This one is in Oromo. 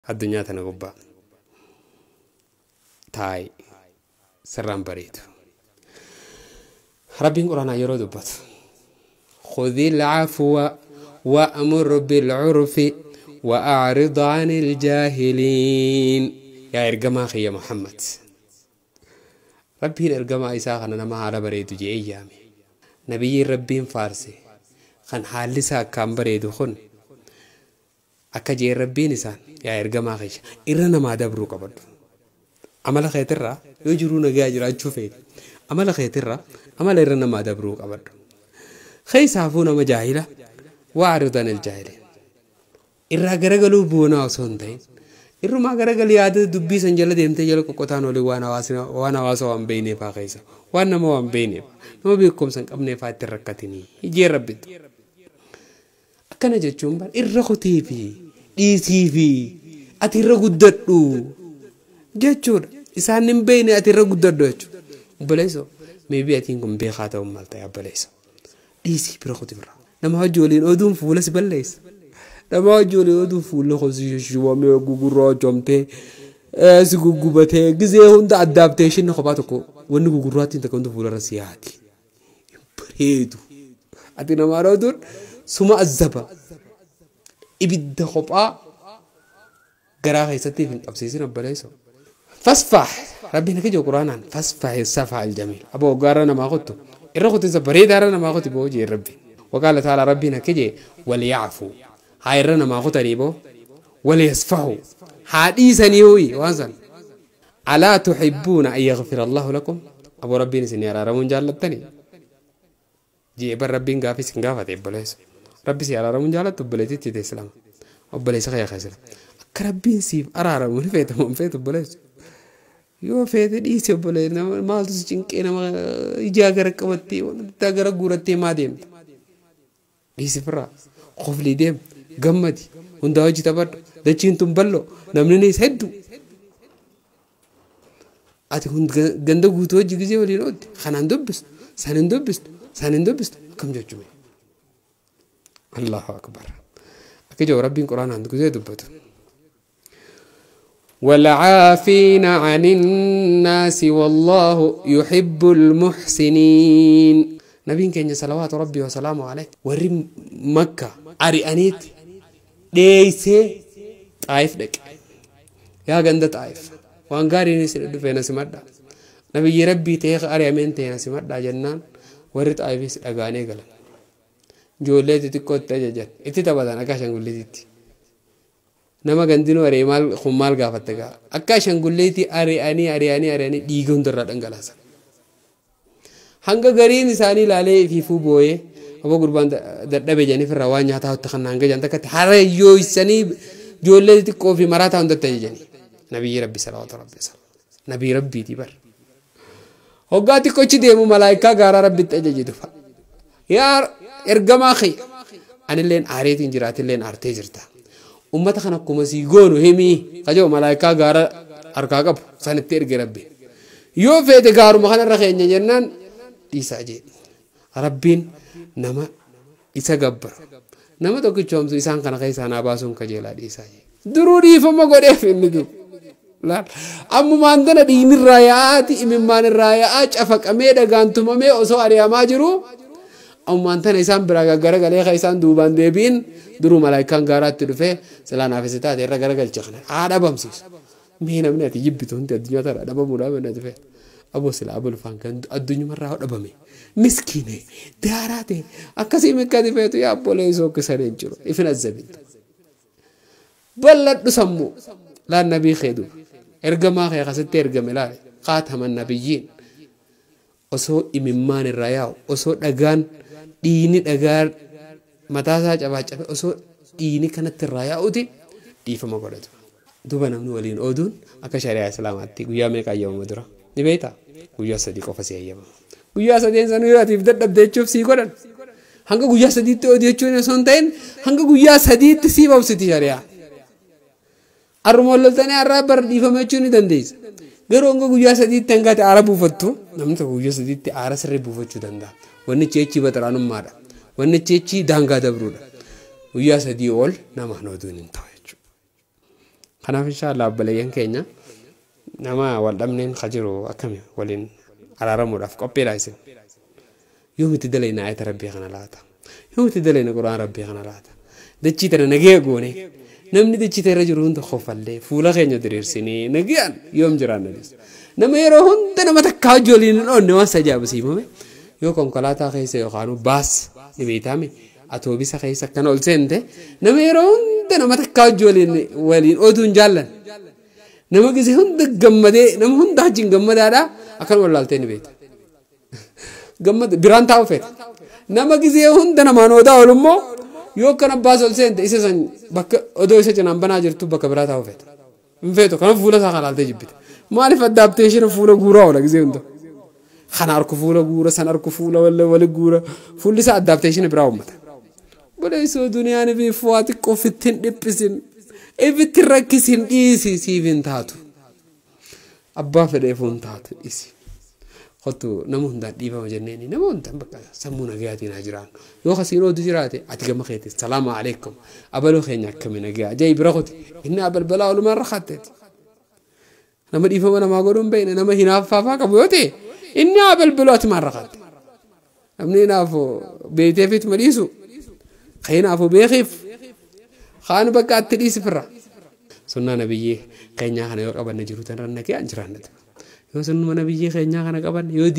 Addunyaa tana gubbaa taa'i sirraan bareedu. Rabbiin quraanaa yeroo dubbatu khudhil afwa wa'mur bil'urfi wa'arid 'anil jaahiliin. Yaa ergamaa kiyya Muhammad, Rabbiin ergamaa isaa kana nama haala bareedu je'ee yaame. Nabiyyiin Rabbiin faarse kan haalli isaa akkaan bareedu kun akka je'een Rabbiin isaan yaa ergamaa kiyya irra namaa dabruu qabadhu. Amala keetirraa yoo jiruu nagaa jiraachuu feete amala keetirraa amala irra namaa dabruu qabadhu. Keessaafuu nama jaahila wa'arid 'anil jaahiliin. Irraa garagaluu boonaa osoo hin ta'in irrumaa garagalii yaada dubbii san jala deemtee jala qoqqotaan olii waan hawaasa waan beeyneefaa keessa waan nama waan beeyneef nama beekumsa hin qabneefaa itti rakkatinii ijeen Rabbitu. Akkana jechuun bar irra kutee fi dhiisii fi ati irra guddadhu jechuudha. Isaan hin beeyne ati irra guddadhu jechuudha. Obboleessoo meebii atiin kun beekaa ta'uun maal ta'e obboleessoo dhiisii bira kuti bira. Nama hojii waliin oduun fuula si balleessa. Nama hojii waliin oduun fuula hojii shishibamee gugurraachamtee si guggubatee gizee hunda addaabteeshinni kophaa tokko wanni gugurraattiin takka hundi fuularra si yaati. Hin bareedu. Ati namaan oduun suma azzaba. Ibidda kophaa garaa keessatti hin qabsiisin obboleessoo. Fasfah Rabbiin akka jiru quraanaan fasfah safa aljamiil. Aboo hoggaarra namaa kottu irra kutinsa bareedaarra namaa kotti boo jee Rabbi. Waqaala ta'ala Rabbiin akka jee waliyaafu haa irra namaa kotanii boo waliyasfahu haa dhiisanii hooyi waan san. Alaa tuhibbuuna an yaghfira Allahu lakum. Aboo Rabbiin isin araaramuun jaallattanii jee bar Rabbiin gaafi isin gaafate obboleessa. Rabbi si araaramuun jaallattu obboleettiitti ta'e islaama. Obboleessa kee keessa. Akka Rabbiin siif araaramu ni feeta moo hin feetu obboleessa? Yoo feete dhiisi obboleessa nama maaltu si cinqee nama ijaa gara qabattee wanta gara guurattee maa deemta? Dhiisi firraa qoflii deem gammadi hundaa hojii taphadhu dachiin tun bal'oo namni ni hedduu. Ati ganda guutuu hojii gizee waliin oolte kanaan dubbistu san hin dubbistu san hin dubbistu akkam jechuudha. Allahu akbar. Akka jiru Rabbiin quraanaan gizee dubbatu. والعافين عن الناس والله يحب المحسنين. نبينا كان صلوات ربي وسلامه عليه وري مكة أريانيت ديسي طائف دك يا غند طائف وانغاري نسي دفena simadha نبي ربي تيخ أريامين تينا simadha jennaan warri Xaayifis dhagaanee galan ijoollee xixiqqootti ajajan itti taphatan akka ashangulliititti. Nama gandinuu ari'ee maal kun maal gaafatte gaa akka ashangulliitii ari'anii ari'anii ari'anii dhiiga hundarraa dhangalaasan. Hanga gariin isaanii ilaalee ifiifuu booyee aboo gurbaan dadhabe jedhanii firraa waan nyaataa hojjetan kan hanga jedhan takkatti harayyooysanii ijoollee xixiqqoo fi maraataa hundatti ajajanii. Nabiyyi Rabbi salawaatu Rabbi salaam. Nabiyyi Rabbiitii bar. Hoggaa xiqqoochi deemu malaayikaa gaaraa Rabbitti ajaje dhufa. Yaa ergamaa kiyya anilleen aareetiin jiraatilleen aartee jirta. Ummata kana akkuma sii goonu himii kajoo malaayikaa gaara harkaa qabu sanitti erge Rabbi. Yoo feete gaaruma kanarra keenya jennaan dhiisaa jee. Rabbiin nama isa gabbaru nama tokkichoomsu isaan kana keessaa naa baasuun kajeelaa dhiisaa jee. Duruu dhiifama godheef inni dur. Laal ammumaan tana dhiinirraa yaa'aati imimmaanirraa yaa'aa cafaqamee dhagaan tumamee osoo ari'amaa jiru ammumaan tana isaan biraa gaggaragalee ka isaan duubaan deebiin duruu malaayikaan gaaraatti dhufee silaa naaf isa taate irra garagalche kana haa dhabamsiisu. Mee namni ati jibbitu hundi addunyaa tana dhabamuudhaaf inni ati feetu. Aboo silaa aboo lufaan kan addunyumarraa dhabame miskiine daaraa ta'e akkasii mikkati feetu yaa obboleessoo akka sana hin jiru ifin azzabintu. Bal'adhu sammuu laan nabii kee duuba ergamaa kee akkasitti ergame laale qaataman nabiyyiin osoo imimmaan irraa yaa'u osoo dhagaan dhiini dhagaa mataasaa cabaa cabe osoo dhiini kanatti irraa yaa'uti dhiifama godhatu. Duuba namni waliin ooduun akka shari'aa islaamaatti guyyaa meeqa ayyamama dura? Ni beektaa? Guyyaa 3 qofa si ayyamama. Guyyaa 3 sanuu yoo atiif dadhabde jechuuf sii godhan. Hanga guyyaa 3tti ooduu jechuun osoo hin ta'in hanga guyyaa 3tti sii obsiti shari'aa. Har'uma loltanii har'aa bara dhiifama jechuun ni dandeessa. Garuu hanga guyyaa 3tti hanga ati aara buufattu namni tokko guyyaa 3tti aara sirrii buufachuu danda'a. Wanni cheechii baxaraanummaadha. Wanni cheechii daangaa dabruudha. Guyyaa 3 ol nama hin oduun hin ta'u jechuudha. Kanaaf inshaallah obboleeyyan keenya nama wal dhabneen ka jiru akkami waliin araaramuudhaaf qophiidha isin. Yoomitti dalayna ayata rabbii kana laata? Yoomitti dalayna quraan rabbii kana laata? Dachii tana nagee goone namni dachii tana irra jiru hunda kofallee fuula keenya diriirsinee nagayaan yoom jiraanna? Nama yeroo hunda nama takkaa hojii waliin hin oonne waan ajaa'ibsiifame yoo konkolaataa keessa yookaan baas ni beekame atoobisa keessa akkana ol seente nama yeroo hunda nama takkaa hojii waliin ooduu hin jaallan nama gisee hunda gammadee nama hunda wajjin gammadaadha akkana wallaaltee ni beekta. Gammada biraan taa'u feeta. Nama gisee hunda namaan oodaa oolu immoo yoo akkana baas ol seente isa san bakka odoo isa cinaan banaa jirtu bakka biraa taa'u feeta. Hin feetu kanaaf fuula isaa kan laaltee jibbita. Maaliif addaapteeshin fuula guuraa oola gisee hunda? Kana harku fuula guura san harku fuula wali guura fuulli isaa addaapteeshin biraa uummata. Boleessoo duniyaan fi fuwaa xiqqoo ofitti hin dhiphisin ifitti rakkisin dhiisi siif hin taatu. Abbaa fedheefuu hin taatu dhiisi. Kottu nama hundaan dhiifama jenneeni nama hundaan bakka sammuu nagayaatiin haa jiraannu. Yoo kasiin oodu jiraate ati gama keetis salaamu alaikum abaluu keenya akkami nagayaa jai bira kuti inni abalbalaa olumaan rakkaatteeti. Nama dhiifama namaa godhuu hin beekne nama hinaaffaafaa qabu yoo ta'e inni abalbaluu ati maan rakkaatte. Namni hinaafu beekteefit ma dhiisu ka hinaafu beekiif kaan bakka atti dhiisi firra. Sunnaa nabiyyii keenyaa kana yoo qabanne jiru tanarra nagayaan jiraannata. Yoo sunnuma nabiyyii keenyaa kana qabanne yoo